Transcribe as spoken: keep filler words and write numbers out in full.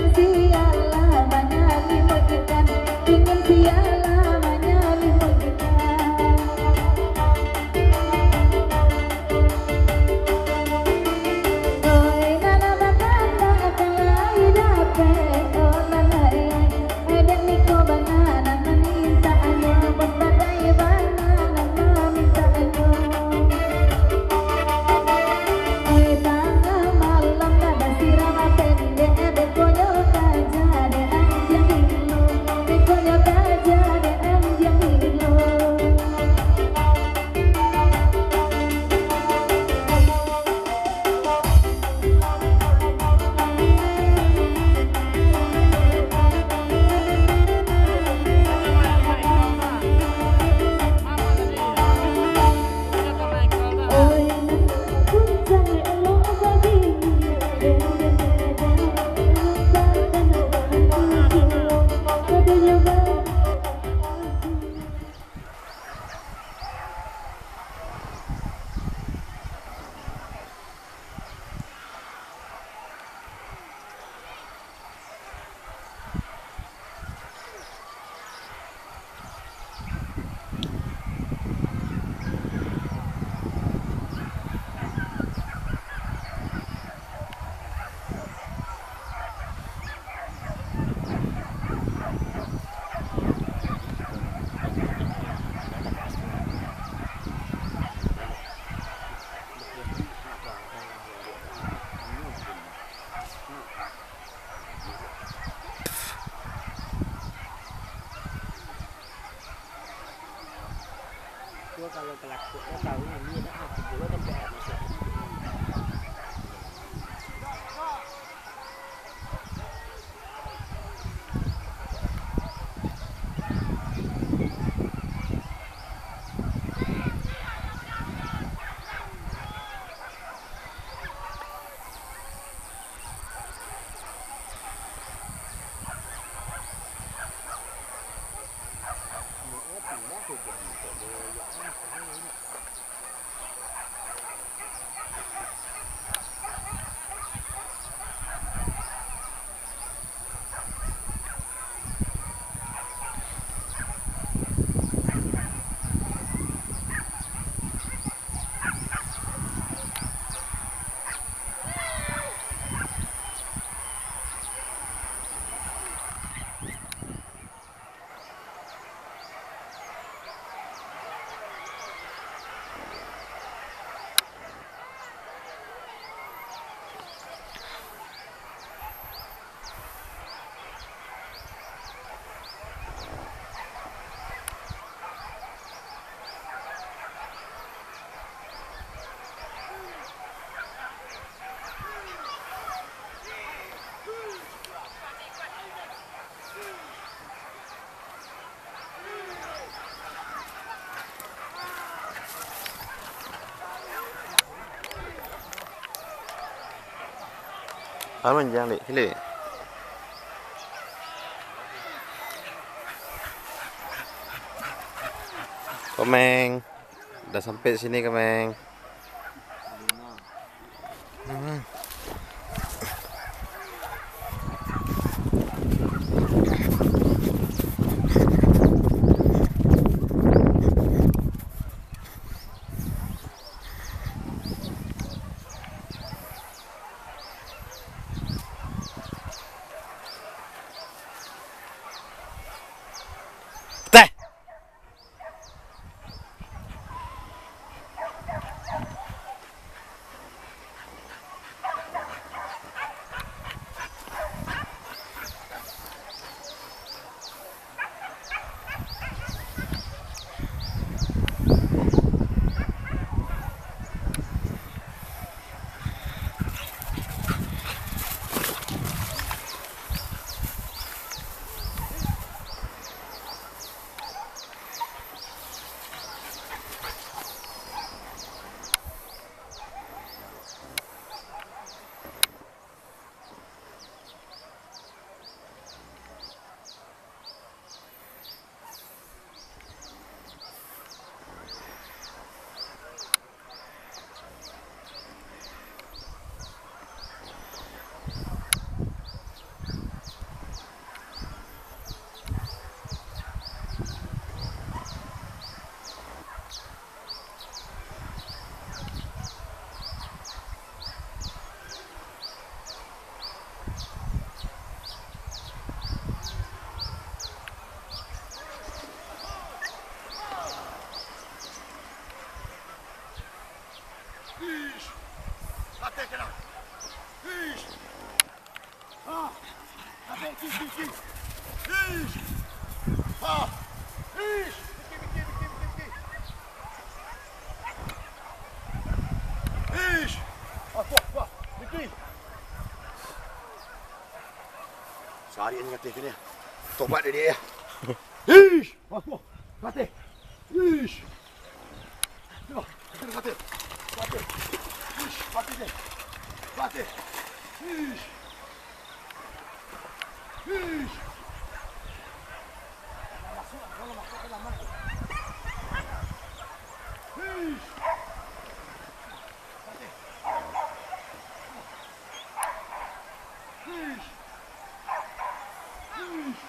Sialah manyalimuik ikan, ingin sialah manyalimuik ikan. Oi, nan lah bakandak akan lai dapek, oh, nan lai. Dek niko bana nan mamintaknyo, bos badai bana nan mamintaknyo. Oi, tangah malam nan basirah pendek, bekonyo tajah dek anjiang gilo, bekonyo tajah dek anjiang gilo. Kalau pelaku tahu ini nak mati dulu sampai habis. Aman, jangan, Lik. Sini, Lik. Komeng. Dah sampai sini, Komeng. Hmm. Teh. Ish. Ha. Ish. Mikir, mikir, mikir, mikir, mikir. Ish. Ah, wah, wah. Mikir. Cari yang ngateh kini. Tobat dia, dia. Ish. Wah, wah. Ngateh. Ish. Yo, ngateh. Ngateh. Ish, ngateh deh. Ngateh. Ish. Ish. Masuk, kalau masuk ke dalam. Ish. Ngateh. Ish. Ish.